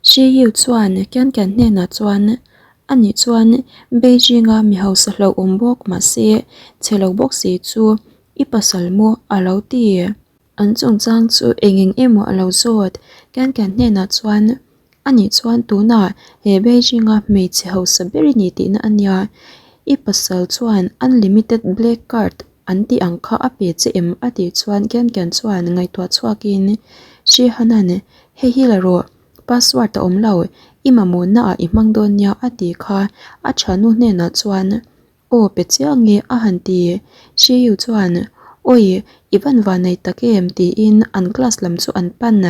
Shi Yu chuan Kian Kian hnenah chuan, Ani chuan Beijing-a mi hausa hlauhawm bawk mahse chhe lo bawk si chu i pasal maw a lo ti. An chungchang chu eng eng emaw a lo zawt. Kian Kian hnenah chuan, Ani chuan tunah he Beijing-a hmeichhe hausa ber i ni tihna a nia. I pasal chuan unlimited black card an tih ang kha a pe che em? a tih chuan Kian Kian chuan ngaihtuah chhuakin Shi Hanan Hei hi la rawh, password a awm lo, i mamawhna ah i hmang dawn nia a tih kha a thiannu hnenah chuan aw pe chiang nge a han ti. Shiyu chuan Awi, i van van nei tak em tiin an class lam chu an pan.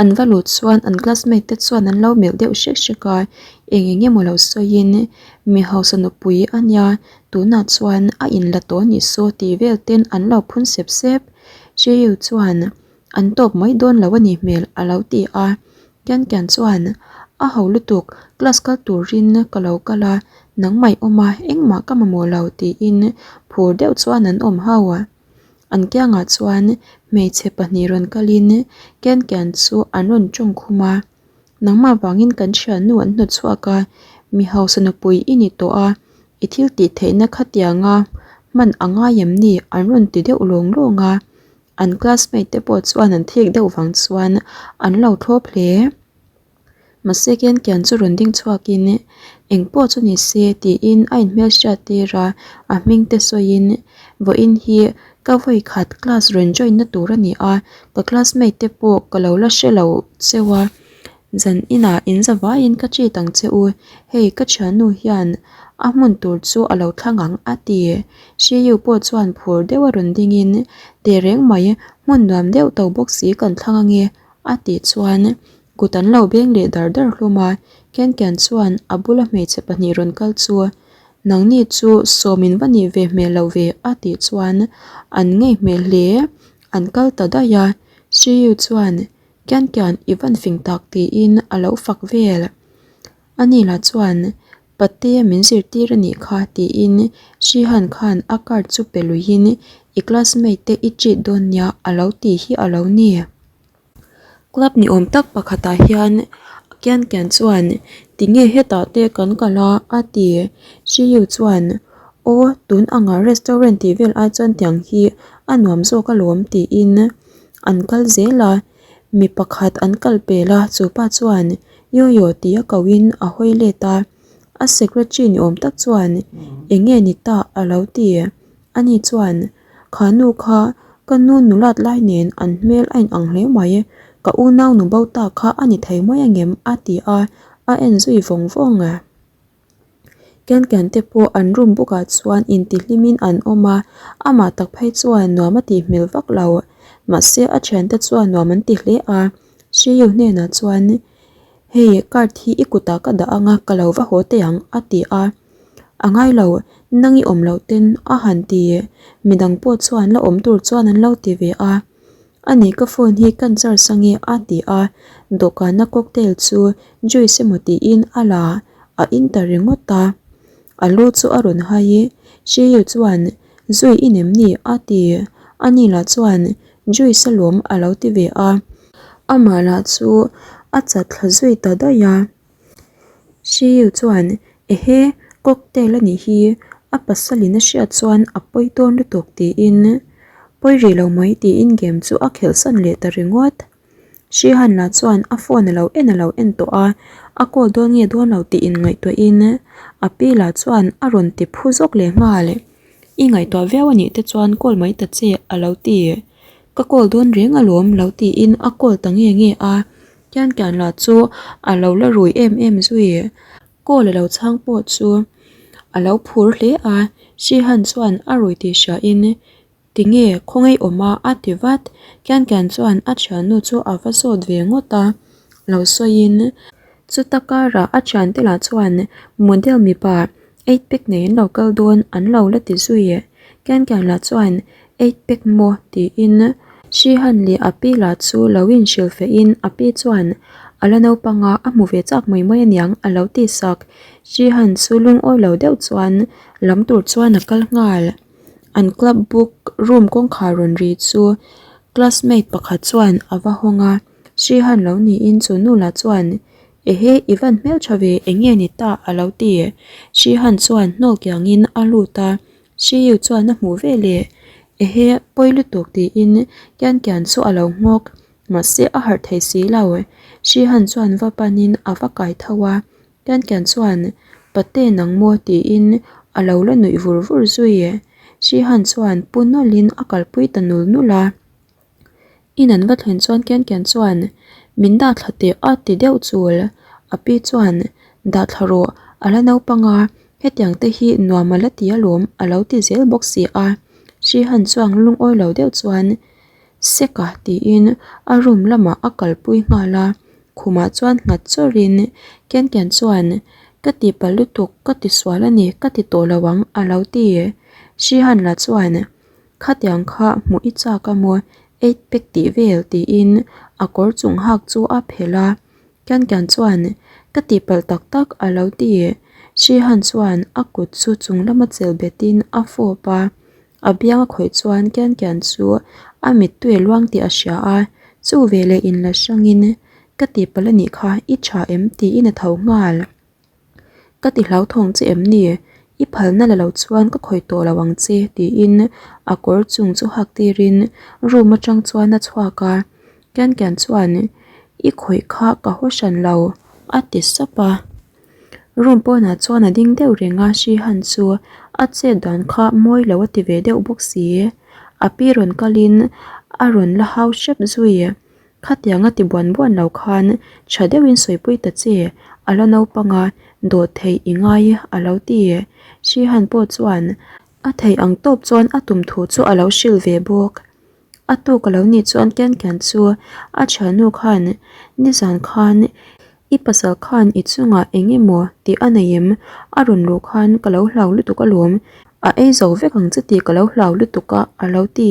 An va lut chuan an classmate te chuan an lo melh deuh hrek hrek a, eng eng emaw lo sawiin mi hausa nupui a nia tunah chuan a inla tawh anih saw tih vel ten an lo phun sep sep. Shiyu chuan An tawp mai dawn lo a nih hmel a lo ti a. Kian Kian chuan, A ho lutuk, class kal turin ka lo kal a, nangmah i awm a, engmah ka mamawh lo tiin phur deuh chuan an awm hau a. An kiangah chuan hmeichhe pahnih rawn kalin Kian Kian chu an rawn tawng khum a. Nangmah vangin kan thiannu an hnawt chhuak a, mi hausa nupui i ni tawh a, i thil tih theihna khatianga hman a ngai em ni an rawn ti deuh lawng lawng a. An classmate te pawh chuan an thik deuh vang chuan an lo thlawp hle. Mahse kian kian chu rawn ding chhuakin eng pawh chu ni se tiin a inhmelhriat tir a, a hming te sawiin vawiin hi ka vawi khat class rawn join na tur a ni a, ka classmate te pawh ka lo la hre lo cheu a, zan inah in za vaiin ka treat ang che u, hei ka thiannu hian a hmun tur chu a lo thlang ang a ti. Shiyu pawh chuan phur deuh a rawn dingin tehreng mai hmun nuam deuh to bawk si kan thlang ange a tih chuan kut an lo beng leh dar dar hlawm a, Ken Ken chuan a bula hmeichhe pahnih rawn kal chu nangni chu sawmin va nih ve hmel lo ve a tih chuan an ngei hmel hle, an kal ta daih a, Shiyu chuan Kian kian i van fing tak tiin a lo fak vel. Ani lah chuan Patea min zirtir a nih kha tiin Shihan khan a card chu pe luihin i classmate te i treat dawn nia a lo tih hi a lo ni. Club ni awm tak pakhatah hian Kian kian chuan tinge hetah te kan kal a a ti. Shiyu chuan aw tun anga restaurant tih vel ai chuan tiang hi a nuam zawk alawm tiin An kal zel a, mi pakhat an kal pel a, chu pa chuan Yoyo tih a kohin a hawi let a, a secretary ni awm tak chuan eng nge ni ta a lo ti. Ani chuan Kha nu kha ka nu nulat lai nen an hmel a inang hle mai, ka unau nu bo ta kha a ni thei mai angem a ti a, a en zui vawng vawng. Ken ken te pawh an room bawkah chuan intihlimin an awm a, amah tak phei chuan nuam a tih hmel vak lo. Mahse a thiante chuan nuam an ti hle a, Shiyu hnenah chuan Hei card hi i kutah ka dah anga ka lo va haw teh ang a ti a, A ngai lo, nang i awm loh ten a han ti. Midang pawh chuan la awm tur chuan an lo ti ve a. Ani ka phone hi kan charge ange a ti a, dawhkana cocktail chu juice emaw tiin a la a in ta ringawt a. A lu chu a rawn hai i, Shiyu chuan zui i nem ni a ti, ani lah chuan juice alawm a lo ti ve a, amah lah chu a chat thla zui ta daih a. Shiyu chuan Ehe, cocktail a nih hi, a pasalin a hriat chuan a pawi dawn lutuk tiin pawi rih lo mai tiin game chu a khelh san leh ta ringawt. Shihan lah chuan a phone a lo en a lo en tawh a, a call dawn nge dawn lo tih inngaihtuahin a pi lah chuan a rawn ti phu zawk leh nghal. I ngaihtuah viau a nih te chuan call mai ta che a lo ti. Ka call dawn reng alawm lo tiin a call ta nge nge a. Kian kian lah chu a lo la rui em em zui. Call a lo chhang pawh chu a lo phur hle a, Shihan chuan a rui tih hriain tinge khawngaih awm a a ti vat. Kian kian chuan a thiannu chu a va zawt ve ngawt a, lo sawiin chuta karah a thiante lah chuan model mipa eight pack nei an lo kal dawn an lo la ti zui. Kian kian lah chuan eight pack maw tiin Shihan leh a pi lah chu lo inhrilh fehin a pi chuan a la naupang a, a hmu ve chak mai mai aniang a lo ti sak. Shihan chu lungawi lo deuh chuan lam tur chuan a kal nghal. An club book room kawngkhar rawn ri chu classmate pakhat chuan a va hawng a. Shihan lo niin chu nu lah chuan, Ehe, i van hmeltha ve, eng nge ni ta? a lo ti. Shihan chuan hnawl kiangin a lut a, Shiyu chuan a hmuh ve leh, Ehe, pawi lutuk tiin Kian Kian chu a lo nghawk. Mahse a harh thei si lo. Shihan chuan va panin a va kai tho a, Kian Kian chuan, Pate nang maw? tiin a lo la nuih vur vur zui. Shihan chuan pu nawlhin a kalpui ta nul nul a. In an va thlen chuan Kian Kian chuan, Min dah thla teh a ti deuh chul. A pi chuan, Dah thla rawh, a la naupang a, hetiang te hi nuam a la ti alawm a lo ti zel bawk si a. Shihan chuan lungawi lo deuh chuan, Seka tiin a room lamah a kalpui nghal a, khumah chuan nghat chawrhin Kian Kian chuan, Ka tihpalh lutuk, ka tisual a ni, ka ti tawh lo ang a lo ti. Shihan lah chuan, Khatiang kha hmuh i chak a maw? Eight pack tih vel tiin a kawr chung hak chu a phelh a, Kian Kian chuan, Ka tihpalh tak tak a lo ti. Shihan chuan a kut chu chung lama chelh betin a fawp a, a biang a khawih chuan Kian Kian chu a mittui a luang tih a hria a, chu veleh inla hrangin, Ka tihpalh a nih kha, i tha em? tiin a tho nghal. Ka ti hlauthawng che em ni? I phalna la lo chuan ka khawih tawh lo ang che tiin a kawr chung chu hak tirin room atang chuan a chhuak a, Kian Kian chuan I khawih kha ka haw hran lo a ti sap a. Room pawnah chuan a ding deuh reng a, Shihan chu a chet dan kha mawi lo a ti ve deuh bawk si. A pi rawn kalin a rawn la hau hrep zui. Khatianga ti buan buan lo khan tha deuhin sawipui ta che, a la naupang a, dawh theih i ngai a lo ti. Shihan pawh chuan a theih ang tawp chuan a tum thu chu a lo hrilh ve bawk. A tuk a lo nih chuan Kian Kian chu a thiannu khan nizan khan I pasal khan i chungah eng emaw tih a nei em? A rawn luh khan ka lo hlau lutuk alawm. A ei zo vek ang che tih ka lo hlau lutuk a, a lo ti.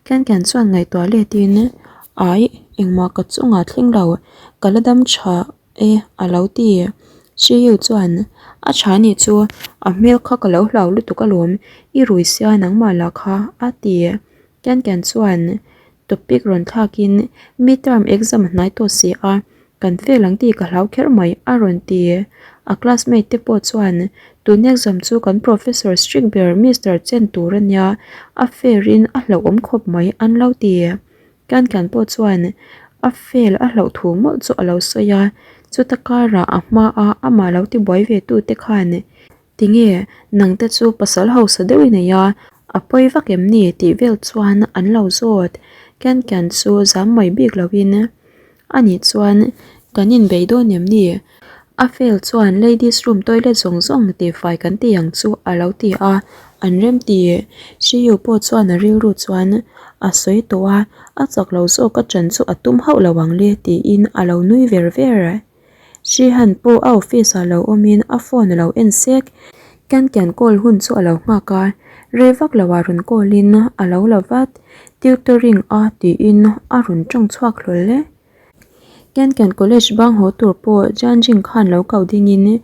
Kian Kian chuan ngaihtuah letin, Ai, engmah ka chungah thleng lo, ka la dam tha e, a lo ti. Shiyu chuan, A tha nih chu, a hmel kha ka lo hlau lutuk alawm, i rui sia nangmah lah kha, a ti. Kian Kian chuan topic rawn thlakin, Midterm exam a hnai tawh si a, Kan fail ang tih ka hlau kher mai, a rawn ti. A classmate te pawh chuan, Tun exam chu kan professor strict ber Mister Chen tur a nia, a fair in a hlauhawm khawp mai an lo ti. Kan kan pawh chuan a fail a hlauh thu mawlh chu a lo sawi a, chuta karah a hma a amah lo tibuai ve tu te khan Tinge, nangte chu pasal hausa deuh i nei a, a pawi vak em ni tih vel chuan an lo zawt. Kian kian chu zam mai bik loin a nih chuan kan inbei dawn em ni? A fail chuan ladies room toilet zawng zawng tihfai kan ti ang chu a lo ti a, an rem ti. Shiyu pawh chuan a rilru chuan a sawi tawh a, a chak lo zawk a ṭan chu a tum hauh lo ang le tiin a lo nui ver ver. Shihan pawh a office ah lo awmin a phone a lo en sek. Kian kian call hun chu a lo nghak a, rei vak lo ah rawn call in a lo la vat. Tutoring a tiin a rawn tawng chhuak hlawl e. Kian kian college bang haw tur pawh Jianjing khan lo kau ding in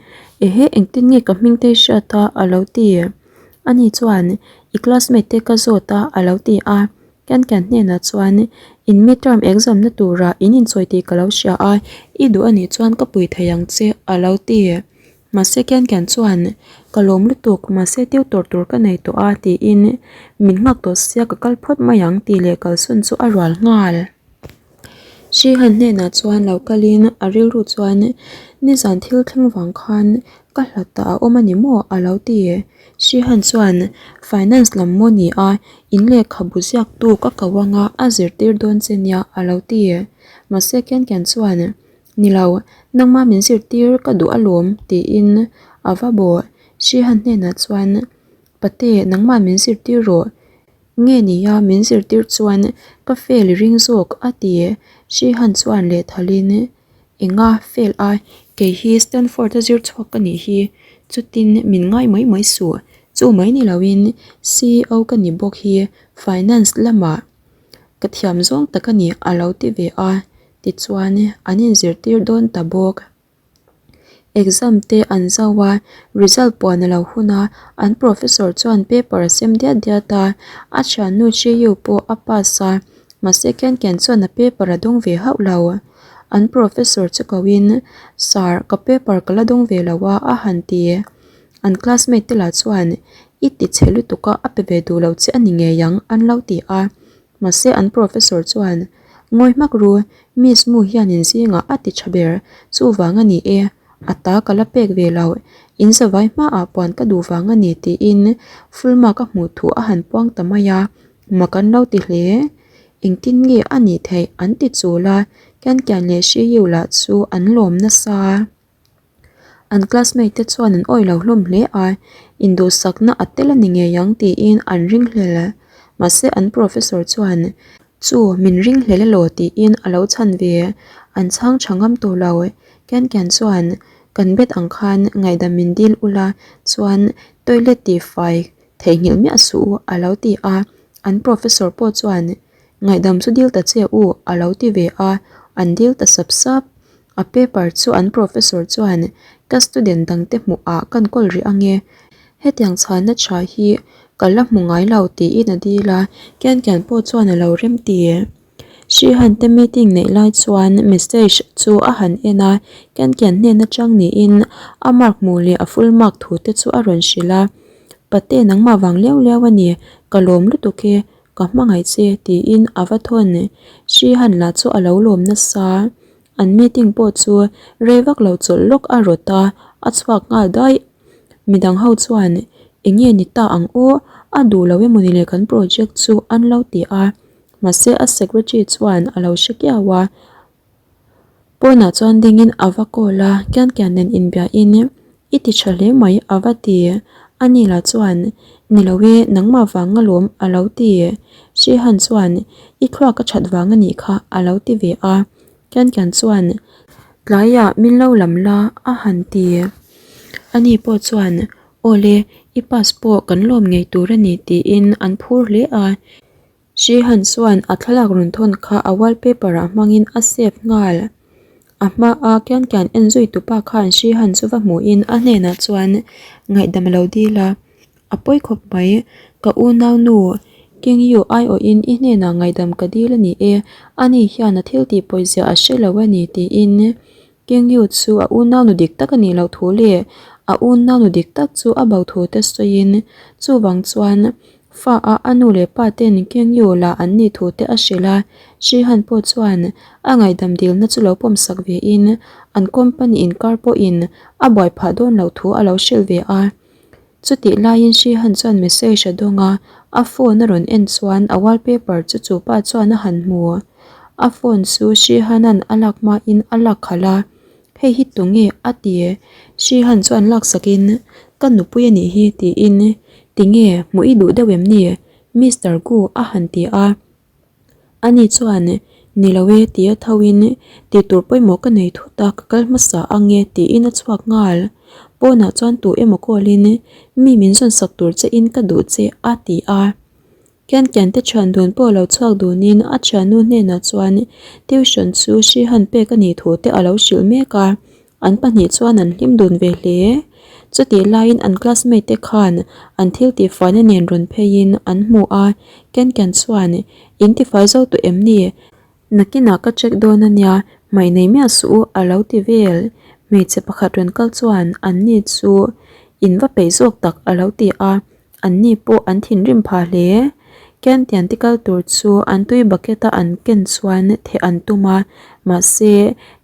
ehe engtin nge ka hming te i hriat a a lo ti. Ani chuan i classmate te ka zawt a a lo ti a. Kan kan hnenah chuan in midterm exam na turah in inchawi tih ka lo hria a, i duh anih chuan ka pui thei ang che a lo ti. Mahse Ken Ken chuan ka lawm lutuk mahse tutor tur ka nei tawh a tiin min nghak tawh sia ka kal phawt mai ang tih leh kalsawn chu a rual nghal. Shihan hnenah chuan lo kalin a rilru chuan nizan thil thleng vang khan ka hlat tah a awm a ni maw a lo ti. Shihan chuan finance lam maw ni a, in lehkhabu ziaktu ka ko anga a zirtir dawn che nia a lo ti. Mahse Ken Ken chuan ni lo, nangma min zirtir ka duh alawm tiin a va bawh. Shihan hnenah chuan Pate nangmah min zirtir rawh. Nge nia min zirtir chuan ka fail i ring zawk a ti. Shihan chuan lehthalin Enga fail a, kei hi Stanford a zir chhuak ka nih hi, chutin min ngai mai mai suh. Chu mai ni loin CEO ka ni bawk hi finance lamah ka thiam zawng tak a ni a lo ti ve a, tichuan an inzirtir dawn ta bawk. Exam te an zau a, result puan a lo hun a, an professor chuan paper a sem diat diat a, a thiannu Chiyu pawh a pass a. Mahse Ken Ken chuan a paper a dawng ve hauh lo. An professor chu koin, Sir, ka paper ka la dawng ve lo a, a han ti. An classmate te lah chuan, I ti chhe lutuk a, a pe ve duh lo che a ni ngei ang, an lo ti a. Mahse an professor chuan, Ngawi hmak ru, Miss Mu hianin zingah a ti tha ber, chuvang a ni e, a ta ka la pek ve lo, in zavai hmaah puan ka duh vang a ni tiin full mark a hmuh thu a han puang ta mai a, mak an lo ti hle. Engtin nge a nih theih an ti chul a, Kiankian leh Shiyu lah chu an lawm nasa. An classmate te chuan an awih lo hlawm hle a, induhsakna a tel a ni ngei ang tiin an ringhlel. Mahse an professor chuan, Chu, min ringhlel elaw tiin a lo chhan ve. An chhang tha ngam tawh lo. Ken Ken chuan, Kan bet ang khan ngaihdam min dil ula chuan toilet tihfai theihnghilh miah suh u a lo ti a. An professor pawh chuan, Ngaihdam chu dil ta che u a lo ti ve a, an dil ta sap sap. A paper chu an professor chuan ka student dangte hmuh ah kan kawl rih ange, hetiang chhanna tha hi ka la hmu ngai lo tiin a dil a, Kian Kian pawh chuan a lo rem ti. Shihan te meeting neih lai chuan message chu a han en a, Kian Kian hnen atang niin a mark hmuh leh a full mark thu te chu a rawn hrilh a, Pate nangmah vang liau liau a ni, ka lawm lutuk e, ka hmangaih che tiin a va thawn. Shihan lah chu a lo lawm nasa. An meeting pawh chu rei vak lo chawlh lawk a rawt a, a chhuak nghal daih. Midang ho chuan eng nge ni ta ang aw, a duh lo emawni le kan project chu an lo ti a. Mahse a secretary chuan a lo hre kiau a. Pawnah chuan dingin a va call a, Kian Kian nen inbiahin I ti tha hle mai a va ti. Ani lah chuan, Ni lo e, nangmah vang alawm a lo ti. Shihan chuan, I thluak a that vang a nih kha a lo ti ve a. Kian Kian chuan, Tlaiah min lo lam la a han ti. Ani pawh chuan, Awle, i pass pawh kan lawm ngei tur a ni tiin an phur hle a. Shihan chuan a thlalak rawn thawn kha a wallpaper ah hmangin a save nghal. A hmaa Kian Kian en zui tupa khan Shihan chu va hmuhin a hnenah chuan ngaihdam a lo dil a, A pawi khawp mai, ka unaunu King Yu aiawhin i hnenah ngaihdam ka dil a ni e, ani hian a thil tih pawizia a hre lo a ni tiin King Yu chu a unaunu dik tak a nih loh thu leh a unaunu dik tak chu a bo thu te sawiin chuvang chuan Fa a a nu leh pa ten King Yu lah an nih thu te a hrilh a, Shi Han pawh chuan a ngaihdam dilna chu lo pawm sak ve in an company inkar pawhin a buai phah dawn loh thu a lo hrilh ve a. Chutih laiin Shi Han chuan message a dawng a, a phone a rawn en chuan a wallpaper chu chu pa chuan a han hmu. A phone chu Shi Han-a'n a lak hmain a lak khalh a. Hei hi tunge? a ti. Shihan chuan laksakin, Ka nupui a nih hi tiin, Tinge, hmuh i duh deuh em ni? Mister Gu a han ti a. Ani chuan, Ni lo e tia thoin, Tih tur pawimawh ka nei thut a, ka kal hmasa ang e tiin a chhuak nghal. Pawnah chuan tu emaw call-in, Mi min zawn sak tur che in ka duh che a ti a. Kian Kian te thian dun pawh lo chhuak dunin a thiannu hnenah chuan tuition chu Shihan pek a nih thu te a lo hrilh mek a, an pahnih chuan an hlim dun ve hle. Chutih laiin an classmate te khan an thil tihfaina nen rawn pheiin an hmu a, Kian Kian chuan, In tifai zo tawh em ni? Nakinah ka check dawn a nia, hmai nei miah suh u a lo ti vel. Hmeichhe pakhat rawn kal chuan anni chu in va peih zawk tak a lo ti a, anni pawh an thinrim phah hle. Kiantian te kal tur chu an tui bucket a an ken chuan theh an tum a, mahse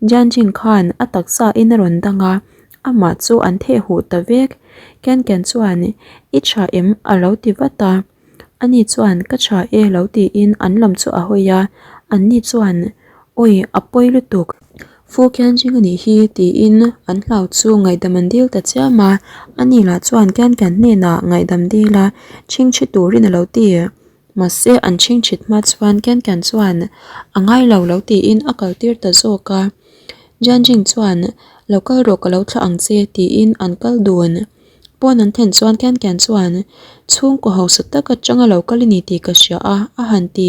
Jianjing khan a taksa in a rawn dang a, amah chu an theh huh ta vek. Kiankian chuan i tha em a lo ti vat a. Ani chuan ka tha e lo tiin an lam chu a hawi a, anni chuan Awi a pawi lutuk, Fu Kianjing a nih hi tiin an hlau chu ngaihdam an dil ta chiam a, ani lah chuan Kian Kian hnenah ngaihdam dil a chhingchhi turin a lo ti. Mahse an chhingchhit hma chuan Kian Kian chuan a ngai lo lo tiin a kal tir ta zawk a, Jianjing chuan lo kal rawh ka lo thlah ang che tiin an kal dun. Pawn an thlen chuan Kian Kian chuan, Chhungkaw hausa tak atanga lo kal i ni tih ka hria a, a han ti.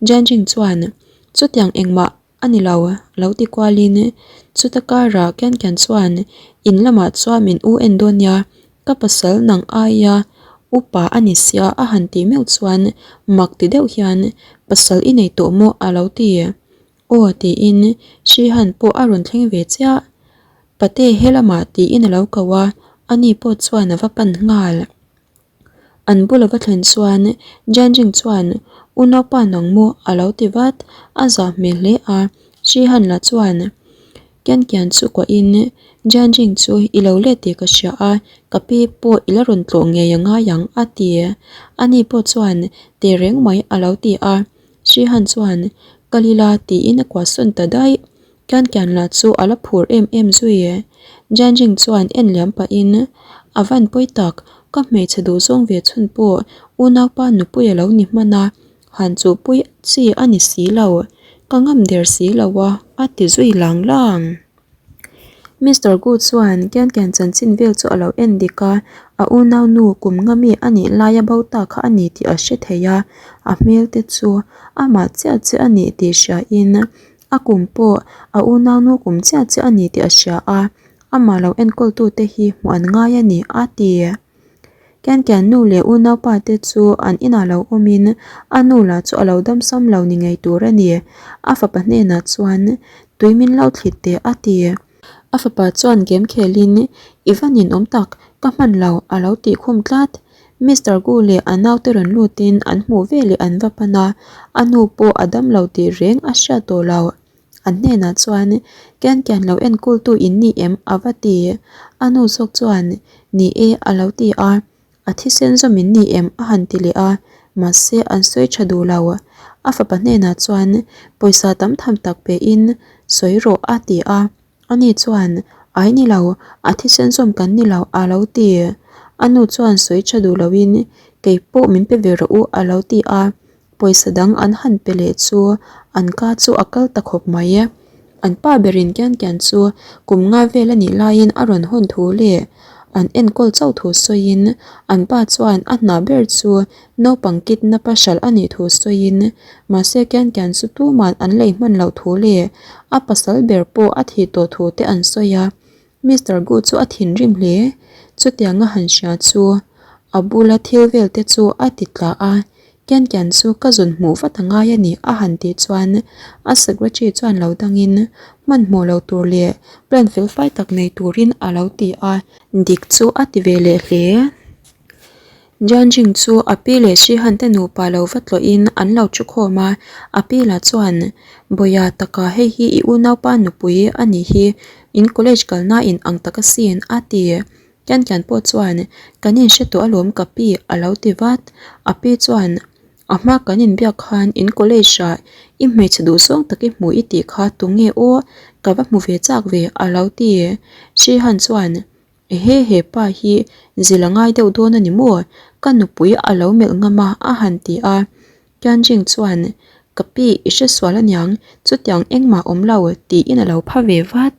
Jianjing chuan, Chutiang engmah a ni lo, lo ti kualin chuta karah Kian Kian chuan, In lamah chuan min u en dawn nia, ka pasal nang aia upa a ni sia a han tih meuh chuan mak ti deuh hian, Pasal i nei tawh maw? a lo ti. Aw tiin Shihan pawh a rawn thleng ve chiah. Pate helamah tiin a lo ko a, ani pawh chuan a va pan nghal. An bula va thlen chuan Jianjing chuan Unaupa nang maw a lo ti vat, a zah hmel hle a, Shihan lah chuan Kian kian chu kuahin Jianjing chu i lo let tih ka hria a, ka pi pawh i la rawn tlawh ngei a ngai ang a ti. Ani pawh chuan Tehreng mai a lo ti a. Shihan chuan, Kal ila tiin a kuahsawn ta daih. Kian kian lah chu a la phur em em zui. Jianjing chuan en liam pahin, A van pawi tak, ka hmeichhe duhzawng ve chhun pawh unaupa nupui a lo ni hman a, han chuhpui chi a ni si lo, ka ngam der si lo a, a ti zui lang lang. Mister Gu chuan Kian Kian chanchin vel chu a lo en dik a, a unau nu kum nga mi a nih laia bo ta kha a ni tih a hre thei a, a hmel te chu amah chiah chiah a nih tih hriain a kum pawh a unau nu kum chiah chiah a ni tih a hria a, amah lo enkawltute hi hmuh an ngai a ni a ti. Kian Kian nu leh unaupa te chu an inah lo awmin a nu lah chu a lo damsam lo ni ngei tur a ni. A fapa hnenah chuan tui min lo thlit teh a ti. A fapa chuan game khelin i va ninawm tak, ka hman lo a lo tih khum tlat. Mister Gu leh a naute rawn lutin an hmuh veleh an va pan a, a nu pawh a dam lo tih reng a hriat tawh lo. An hnenah chuan, Kian kian lo enkawltu in ni em? a va ti. A nu zawk chuan, Ni e a lo ti a. A thisen zawm in ni em? a han ti leh a, mahse an sawi tha duh lo. A fapa hnenah chuan, Pawisa tam tham tak pein sawi rawh a ti a. Ani chuan, Ai ni lo, a thisen zawm kan ni lo a lo ti. A nu chuan sawi tha duh loin, Kei pawh min pe ve rawh u a lo ti a. Pawisa dang an han pe leh chu an ka chu a kal ta khawp mai. An pa berin kian kian chu kum nga vel a nih laiin a rawn hawn thu leh an enkawl chauh thu sawiin an pa chuan a hna ber chu naupang kidnap a hralh a nih thu sawiin mahse kian kian chu tuman an lei hman loh thu leh a pasal ber pawh a thih tawh thu te an sawi a. Mister Gu chu a thinrim hle. Chutianga han hria chu a bula thil vel te chu a ti tla a, Kian kian chu ka zun hmuh vat a ngai a ni a han tih chuan a secretary chuan lo dangin hmanhmawh lo tur leh plan fel fai tak nei turin a lo ti a, dik chu a ti ve leh hle. Jianjing chu a pi leh Shihan te nupa lo va tlawhin an lo thu khawm a, a pi lah chuan, Bawia taka hei hi i unaupa nupui a nih hi, in college kalna in ang tak asin a ti. Kian Kian pawh chuan, Kan inhre tawh alawm ka pi a lo ti vat. A pi chuan, A hma kan inbiak khan in college ah i hmeichhe duhzawng tak i hmu i tih kha tunge aw ka va hmu ve chak ve a lo ti. Shihan chuan, Ehe he pa hi zil a ngai deuh dawn a ni maw? Ka nupui a lo melh ngam a a han ti a. Tianjing chuan, Ka pi i hre sual aniang, chutiang engmah awm lo tiin a lo pha ve vat.